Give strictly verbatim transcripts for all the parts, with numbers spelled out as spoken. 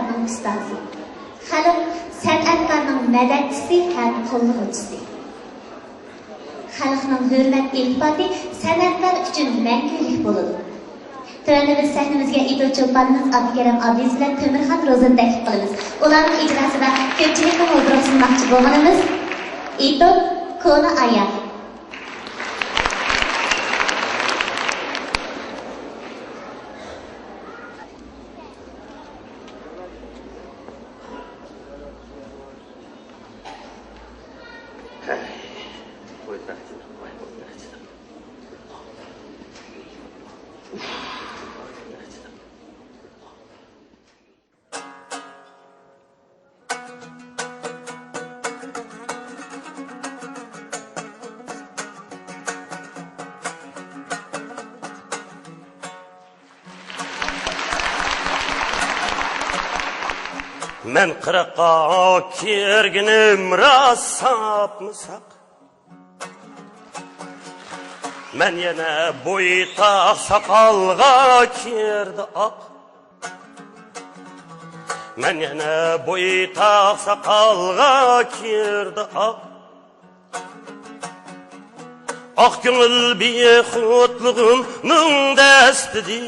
ئۇستازى، خەلق سەنئەتكارنىڭ مەدەتچىسى ھەم قوللىغۇچىسى. خەلقنىڭ ھۆرمەت ئىلتىپاتى سەنئەتكار ئۈچۈن مەڭگۈلۈك بولىدۇ. تۆۋەندە بىز سەھنىمىزگە ئىدىل چولپانىمىز ئابدۇكېرىم ئابلىز بىلەن تۆمۈرخان روزىنى تەكلىپ قىلىمىز. ئۇلارنىڭ ئىجراسىدا كۆپچىلىكنىڭ ھۇزۇرىغا سۇنماقچى بولغىنىمىز ئىدىل، كونا ئاياغ. مەن قىرىققا كىرگىنىم راست ساپمۇ ساق. مەن يەنە بويتاق ساقالغا كىردى ئاق. مەن يەنە بويتاق ساقالغا كىردى ئاق. ئاق كۆڭۈل بىخۇدلۇقۇمنىڭ دەستىدىن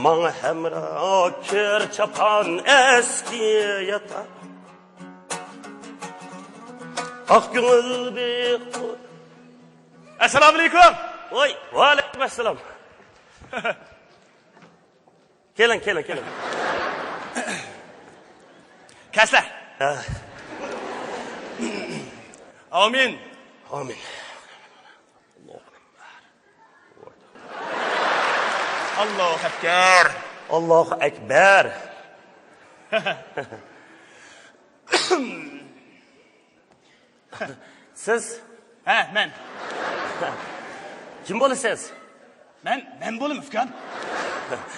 ماڭا ھەمراھ كىر چاپان ئەسكى ياتاق. ئاق كۆڭۈل بىخۇد. ئەسسالامۇئەلەيكۇم. ۋاي، ۋەئەلەيكۇم ئەسسالام. كېلىڭ، كېلىڭ، كېلىڭ. كەلسە. ھە. ئامىن. ئامىن. ئاللاھۇ ئەكبەر. ئاللاھۇ ئەكبەر. سىز؟ ھە، مەن. كىم بولىسىز؟ مەن، مەن بولىمەن، ئۇكام.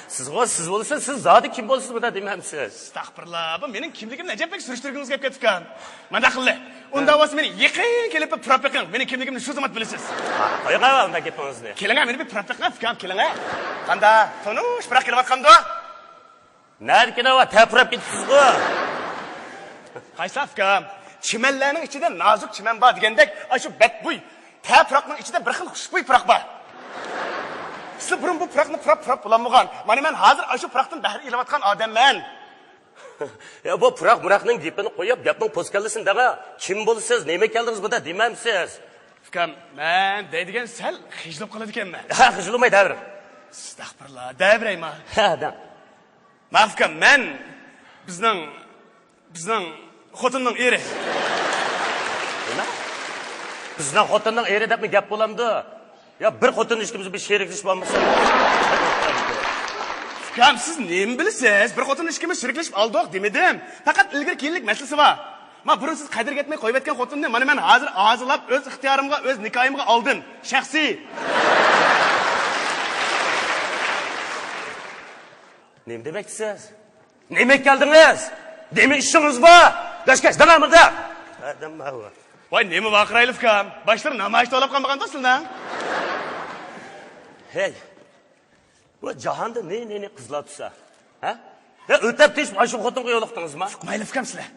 سىزغۇ، سىز بولىسىز، سىز زادى كىم بولىسىز بۇندا دېمەمسىز؟ ئەستەغپۇرۇللا، بۇ مېنىڭ كىملىكىمنى ئەجەب بەك سۈرۈشتۈرگۈڭىز كەپ كەتتى، ئۇكام. مانداق قىللى. ئۇنداق بولسا مېنى يېقىن كېلىپ بىر پۇراپ بېقىڭ. مېنىڭ كىملىكىمنى شۇ زامات بىلىسىز. ھە، قويۇڭ ئۇنداق گېپىڭىزنى. كېلىڭە، مېنى بىر پۇراپ بېقىڭ، ئۇكام، كېلىڭە. قاندا، تونۇش پۇراق كېلىۋاتقاندۇ؟ نەدىكى ناۋا تەپرەپ كېتىپسىزغۇ؟ قايسى ئۇكام؟ چىمەنلەرنىڭ ئىچىدە نازۇك چىمەن بار دېگەندەك، ئاشۇ بەتبۇي تەپرەقنىڭ ئىچىدە بىر خىل خۇشبۇي پۇراق بار. سىلەر بۇرۇن بۇ پۇراقنى پۇراپ، پۇراپ بولالمىغان. مانا مەن ھازىر ئاشۇ پۇراقتىن بەھر ئېلىۋاتقان ئادەممەن. يا، بۇ پۇراق-مۇراقنىڭ گېپىنى قويۇپ، گەپنىڭ پوسكاللىسىنى دەڭە. كىم بولىسىز، نېمە كەلدىڭىز بۇندا دېمەمسىز؟ ئۇكام، مەن دەيدىغان سەل خىجىلىپ قالىدىكەنمەن. ھە، خىجىلماي دەۋېرىڭ. ئەستەغپۇرۇللا، دەۋېرەيما. ھە، دەڭ. ماقۇل ئۇكام، مەن بىزنىڭ، بىزنىڭ خوتۇننىڭ ئېرى. نېمە؟ بىزنىڭ خوتۇننىڭ ئېرى دەپمۇ گەپ بولامدۇ؟ يا بىر خوتۇن ئىككىمىز بىر شېرىكلىشىپ ئالمىساق. ئۇكام، سىز نېمە بىلىسىز؟ بىر خوتۇن ئىككىمىز شېرىكلىشىپ ئالدۇق دېمىدىم. پەقەت ئىلگىرى كېيىنلىك مەسىلىسى بار. ما بۇرۇن سىز قەدرىگە يەتمەي قويۇۋەتكەن خوتۇننى مانا مەن ھازىر ئازىلاپ ئۆز ئىختىيارىمغا، ئۆز نىكاھىمغا ئالدىم. شەخسىي. نېمە دېمەكچىسىز؟ نېمە كەلدىڭىز؟ نېمە ئىشىڭىز بار؟ دەشكەش دەڭە مۇنداق. ئادەم ماۋۇ. ۋاي، نېمە ۋارقىرايلى ئۇكام؟ باشلىرى نامايىش توۋلاپ قالمىغاندۇ سىلىنىڭ؟ ھەي، بۇ جاھاندا نى نى نى قىزلار تۇرسا، ھە؟ يا ئۆتەپ تېشىپ ئاشۇ خوتۇنغا يولۇقتىڭىزما؟ ئۇقمايلى ئۇكام سىلەر.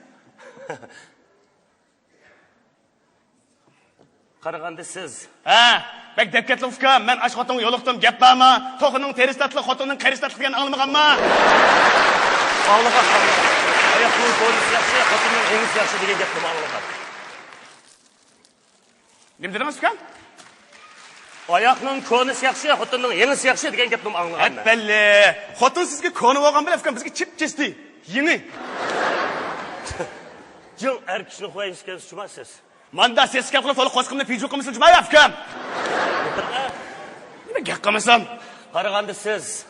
قارىغاندا سىز. ھە، بەك دەپ كەتتىڭ ئۇكام، مەن ئاشۇ خوتۇنغا يولۇقتۇم، گەپ بارما؟ توخۇنىڭ تېرىسى تاتلىق، خوتۇننىڭ قېرىسى تاتلىق دېگەننى ئاڭلىمىغانما؟ ئاڭلىغان، ئاڭلىغان. ئاياقنىڭ كونىسى ياخشى، خوتۇننىڭ يېڭىسى ياخشى دېگەن گەپنىمۇ ئاڭلىغان. نېمە دېدىڭىز ئۇكام؟ ئاياقنىڭ كونىسى ياخشى، خوتۇننىڭ يېڭىسى ياخشى دېگەن گەپنىمۇ ئاڭلىغان. ئەپەللى، خوتۇن سىزگە كونا بولغان بىلەن ئۇكام بىزگە چىپ-چىستى يېڭى. جىڭ ئەر كىشىنى قويايمىز ئىكەنسىز جۇما سىز. ماندا سېسىق گەپ قىلىپ، تولا قوسىقىمنى پىجۇ قىلمىسۇن جۇما ئۇكام. نېمە گەپ قىلمىسام؟ قارىغاندا سىز،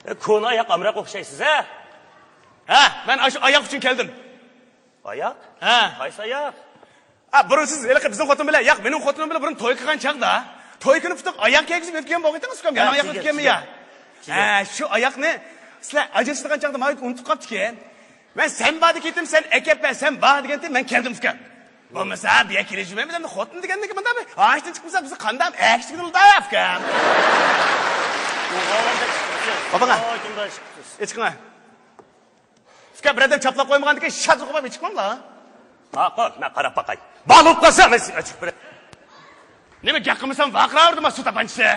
ئە، كونا ئاياق ئامراق ئوخشايسىز ھە؟ ھە، مەن ئاشۇ ئاياق ئۈچۈن كەلدىم. ئاياق؟ ھە. قايسى ئاياق؟ ھە، بۇرۇن سىز ھېلىقى بىزنىڭ خوتۇن بىلەن، ياق، مېنىڭ خوتۇنۇم بىلەن بۇرۇن توي قىلغان چاغدا، توي كۈنى پۇتۇق ئاياق كىيگۈزۈپ ئۆتكەن بولغىيتىڭىز ئۇكام، يانا ھە، ئاياق كىيگەن، ئۆتكەنمۇ يا؟ كىيگەن. ھە، شۇ ئاياقنى سىلەر ئاجرىشىدىغان چاغدا ماۋۇ يەردە ئۇنتۇپ قاپتىكەن. مەن سەن بار دېگەنتىم، سەن ئەكەپ بەر، سەن بار دېگەنتىم، مەن كەلدىم ئۇكام. بولمىسا بۇ يەرگە كېلىشمەيمىز، ئەمدى خوتۇن دېگەندىن كېيىن مۇنداق بىر ھاشتىن چىقمىسا بىزنى قانداق ئەكىشتىگىن ئۇلدا ئۇكام. ئۇ ھاۋادا چىقىپسىز. ئاپاڭا. ئاي، كىمدە ئىشقىپسىز؟ ئىچىڭە. ئۇكا، بىر ئادەم چاپلاپ قويمىغاندىكىن شادلىق قويماپ ئىچىڭلار. ماقۇل، مەن قاراپ باقاي. بار بولۇپ قالسا، مەن سىزگە ئاچىقىپ بېرەي. نېمە گەپ قىلمىسام، ۋارقىراۋېرىدۇ ما سۇ تاپانچىسى.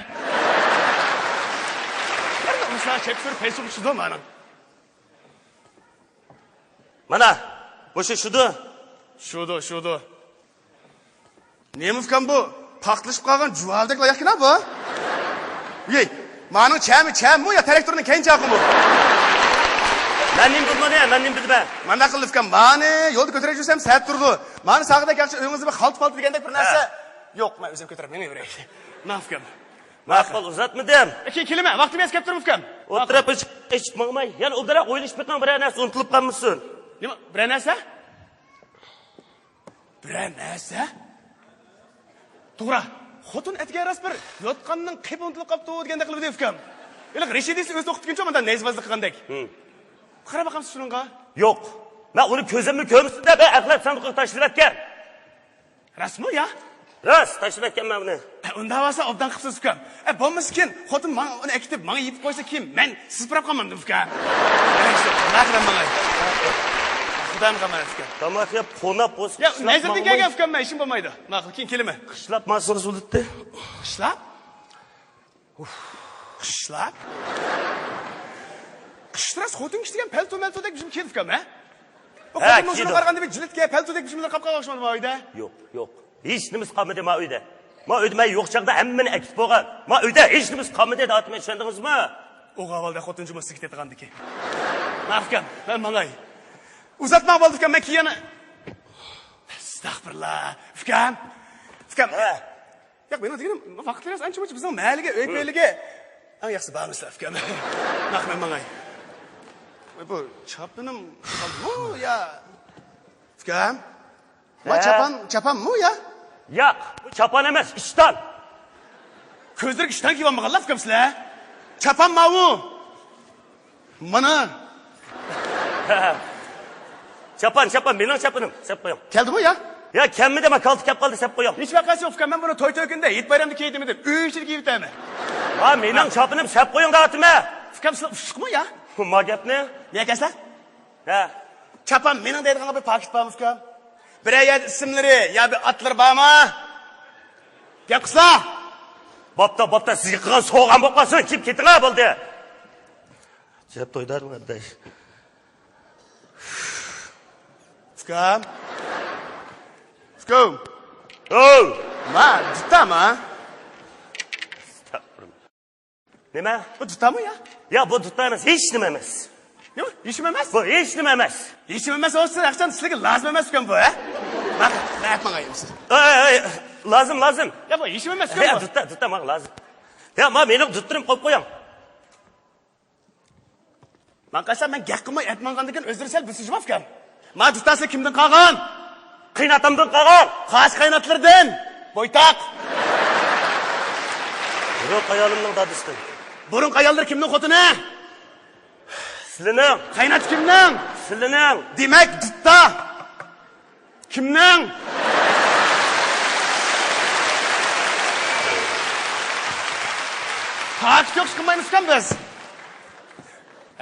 بىر ئۇرسا چەك سۈرۈپ پەيسۇغا چۈشىدۇ مانا. مانا، بۇ شۇ شۇدۇ. شۇدۇ، شۇدۇ. نېمە ئۇكام بۇ؟ پاختىلىشىپ قالغان جۇۋالدەك لاياقكىنا بۇ؟ يەي، مانىڭ چەمى چەممۇ يا تراكتورنىڭ كەينى چاقىمۇ؟ مەن نېمە بىلىمەن، مەن نېمە بىلىمەن؟ مانداق قىل ئۇكام، مانى يولدا كۆتۈرۈپ يۈرسەم سەت تۇرىدۇ. مانى ساغدەك ياخشى ئۆيىڭىزدە بىر خالتا پالتا دېگەندەك بىر نەرسە. ھە. يوق، مەن ئۆزۈم كۆتۈرۈپ مېڭىۋېرەي. ماقۇل ئۇكام. ماقۇل، ئۇزاتمىدىم. كېيىن كېلىمەن، ۋاقتىم يەتكەپ تۇرۇپ ئۇكام. ئولتۇرۇپ ئىچىپ، ئىچىپ ماڭماي، يەنە ئوبدانراق ئويلىشىپ بېقىڭ، بىرەر نەرسە ئۇنتۇلۇپ قالمىسۇن. نېمە، بىرەر نەرسە؟ بىرەر نەرسە؟ توغرا، خوتۇن ئەتىگەن راست بىر يوتقاننىڭ قېپى ئۇنتۇلۇپ قاپتۇ دېگەندەك قىلىۋىدى ئۇكام. ھېلىقى رېشىدىسى ئۆزى ئوقۇتقىنچە مانداق نەيزىۋازلىق قىلغاندەك. ھىم. قاراپ باقامسىز شۇنىڭغا؟ يوق. مەن ئۇنى كۆزۈممۇ كۆرمىسۇن دەپ ئەخلەت ساندۇقىغا تاشلىۋەتكەن. راستمۇ يا؟ راست، تاشلىۋەتكەنمەن ئۇنى. ئە، ئۇنداق بولسا ئوبدان قىپسىز ئۇكام. ئە، بولمىسىكىن، خوتۇن ماڭا ئۇنى ئەكېتىپ، ماڭا يېپىپ قويسا، كېيىن مەن سىزىپ پۇراپ قالمامدىم ئۇكام. ئە، ئىشتە، ماقۇل، مەن ماڭاي. خۇدايىم قامايسىز ئۇكام. تاماق يەپ، قوناپ بولسا، يا، قىشلاپ نەزىردىن ماڭماي. كەلگەن ئۇكام، مەن ئىشىم بولمايدۇ. ماقۇل، كېيىن كېلىمەن. قىشلاپ ماڭسىڭىز بولاتتى. قىشلاپ؟ قىشتىراس خوتۇن كىشى دېگەن پەلتو-مەلتودەك بىزمۇ كىيىدۇ ئۇكام، ھە؟ بۇ ھە، خوتۇننىڭ شۇنى كىيىدۇ. قارىغاندا بىر جىلىتكە پەلتودەك بىزمۇ قاپقان ئوخشىمىدىما ئۆيدە؟ يوق، يوق. ھېچ نېمىسى قالمىدى ما ئۆيدە. ما ئۆيدە مەن يوق چاغدا ھەممىنى ئەكېتىپ بولغان. ما ئۆيدە ھېچ نېمىسى قالمىدى دەۋاتىمەن، چۈشەندىڭىزمۇ؟ ئوغۇل ئەھۋالدا خوتۇن جۇمۇ سىگىت ياتىدىكەن. ماقۇل ئۇكام، مەن ماڭاي. ئۇزاتماڭ بولدى ئۇكام، مەن كېيىن. ئەستەغپۇرۇللا. ئۇكام. ئۇكام. ھە. ياق، مېنىڭ دېگىنىم، ۋاقىت بىراز ئانچە-مۇنچە بىزنىڭ مەھەللىگە، ئۆي-پۆيلىگە. ئەڭ ياخشىسى بارمىسىلەر، ئۇكام. ماقۇل، مەن ماڭاي. ۋاي، بۇ چاپىنىم قالدىمۇ يا؟ ئۇكام. ما ھە؟ چاپان، چاپانمۇ يا؟ ياق، بۇ چاپان ئەمەس، ئىشتان. كۆزلىرىگە ئىشتان كىيىۋالمىغانلا، ئۇكام، سىلەر. چاپان ماۋۇ. مانا. چاپان، چاپان، مېنىڭ چاپىنىم. سەپ قويۇڭ. كەلدىمۇ يا؟ يا، كەلمىدى، ما كالتە كەپ قالدى، سەپ قويۇڭ. ھېچ ۋەقەسى يوق، ئۇكام. مەن بۇنى توي-توي كۈندە، ھېيت-بايرامدا كىيدىم دېدىم. ئۆي ئىچىدە كىيىۋېتەمەن. ھا، مېنىڭ چاپىنىم، سەپ قويۇڭ دەۋاتىمەن. ئۇكام، سىلەر ئۇششۇقمۇ يا؟ ما گەپنى؟ نېمە ئەكەلسە؟ ھە. چاپان مېنىڭ دەيدىغانغا بىر پاكىت بارمۇ، ئۇكام؟ بىرەر يەردە ئىسىملىرى يا بىر ئاتلىرى بارمۇ؟ گەپ قىلسا! بوپتۇ، بوپتۇ، سىزگە قىلغان سوۋغام بولۇپ قالسۇن، كىيىپ كېتىڭە، بولدى. جەپ تويدارمۇ ئاداش؟ ئۇكام. ئۇكام. ئوو. ما، دۇتتاما؟ ئەستەغپۇرۇللا. نېمە؟ بۇ دۇتتامۇ يا؟ يا، بۇ دۇتتا ئەمەس، ھېچ نېمە ئەمەس. نېمە؟ ھېچنېمە ئەمەس؟ بۇ ھېچنېمە ئەمەس. ھېچنېمە ئەمەس بولسا، ھەقىچان سىلەرگە لازىم ئەمەس ئۇكام بۇ، ھە؟ ماقۇل، مەن ئەپ ماڭاي ئەمىسە. ئەي، ئەي، ئەي، لازىم، لازىم. يا، بۇ ھېچنېمە ئەمەس ئۇكام يا، بۇ. دۇتتا، دۇتتا ماڭا لازىم. يا، ما مېنىڭ دۇتتىرىم قويۇپ قويۇڭ. ماڭا قارىسا، مەن گەپ قىلماي ئەپ ماڭغاندىكىن ئۆزلىرى سەل بىسىجىما ئۇكام. ما دۇتاسى كىمدىن قالغان؟ قېيىنئاتامدىن قالغان. قايسى قېيىنئاتىلىرىدىن؟ بويتاق. بۇرۇنقى ئايالىمنىڭ دادىسىدىن. بۇرۇنقى ئاياللىرى كىمنىڭ خوتۇنى؟ سىلىنىڭ. قېيىنئاتا كىمنىڭ؟ سىلىنىڭ. دېمەك، دۇتتا. كىمنىڭ؟ پاكىت يوق ئىش قىلمايمىز ئۇكام بىز.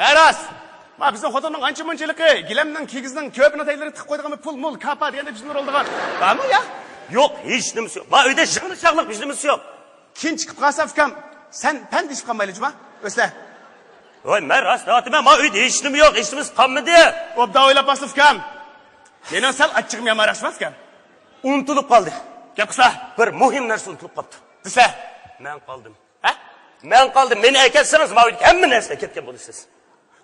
ھە، راست. ما، بىزنىڭ خوتۇننىڭ ئانچە مۇنچە ھېلىقى گىلەمنىڭ، كىگىزنىڭ كۆپىنى تەگلىرى تىقىپ قويىدىغان بىر پۇل، مۇل، كاپا دېگەندەك بىزنى ئورالدىغان. بارمۇ يا؟ يوق، ھېچنېمىسى يوق. ما ئۆيدە يىغىنى چاغلىق ھېچنېمىسى يوق. كېيىن چىقىپ قالسا ئۇكام، سەن پەن دېيىشىپ قالمايلى جۇما. ئۆسلە. ۋاي، مەن راست دەۋاتىمەن، ما ئۆيدە ھېچنېمە يوق، ھېچنېمىسى قالمىدى. ئوبدان ئويلاپ باقسا ئۇكام. مېنىڭ سەل ئاچچىقىم يامانراق ئىكەن. ئۇنتۇلۇپ قالدى. گەپ قىلسا. بىر مۇھىم نەرسە ئۇنتۇلۇپ قاپتۇ. دېسە. مەن قالدىم. ھە؟ مەن قالدىم. مېنى ئەكەتسىڭىز، ما ئۆيدىكى ھەممە نەرسىنى ئەكەتكەن بولىسىز.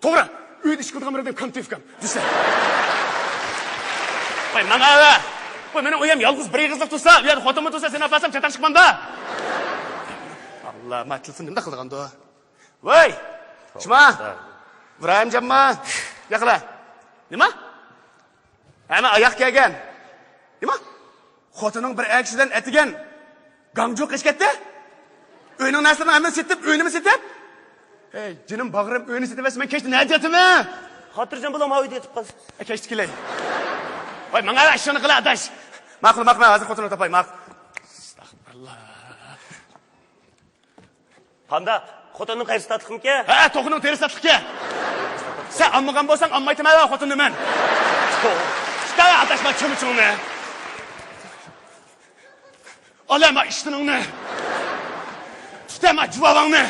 توغرا. ئۆيدە ئىش قىلىدىغان بىر ئادەم كامتېفكام دېسە. ۋاي، ماڭا ئەۋە. ۋاي، مېنىڭ ئۆيۈم يالغۇز بىر ئېغىزلىق تۇرسا، ئۇ يەردە خوتۇنمۇ تۇرسا، سېنى ئاپارسام چاتاق چىقمامدا. ئاللا، ما تېلېفون نېمىنداق قىلىدىغاندۇ؟ ۋاي، جۇما. ھە. ئىبراھىمجانما؟ ياقلا. نېمە؟ ھەممە ئاياق كەلگەن. نېمە؟ خوتۇنۇڭ بىر ئەر كىشى بىلەن ئەتىگەن گاڭجۇغا قېچىپ كەتتى. ئۆينىڭ نەرسىلىرىنىڭ ھەممىسىنى سېتىپ، ئۆينىمۇ سېتىپ. ھەي، جېنىم باغرىم، ئۆينى سېتىۋەتسە، مەن كەچتە نەدە ياتىمەن؟ خاتىرجەم بولۇڭ، ما ئۆيدە يېتىپ قالسىڭىز. ئە، كەچتە كېلەي. ۋاي، ماڭا ئىشىڭنى قىلە، ئاداش. ماقۇل، ماقۇل، مەن ھازىر خوتۇننى تاپاي، ماقۇل. ئەستەغپۇرۇللا. قانداق؟ خوتۇننىڭ قەيسى تاتلىقمىكەن؟ ھە، توخۇنىڭ تېرىسى تاتلىقكەن. سەن ئالمىغان بولساڭ، ئالمايتىمەن خوتۇننى مەن. تۇتە ئاداش ما چۆمۈچۈڭنى. ئالە ما ئىشتىنىڭنى. تۇتە ما جۇۋاۋاڭنى.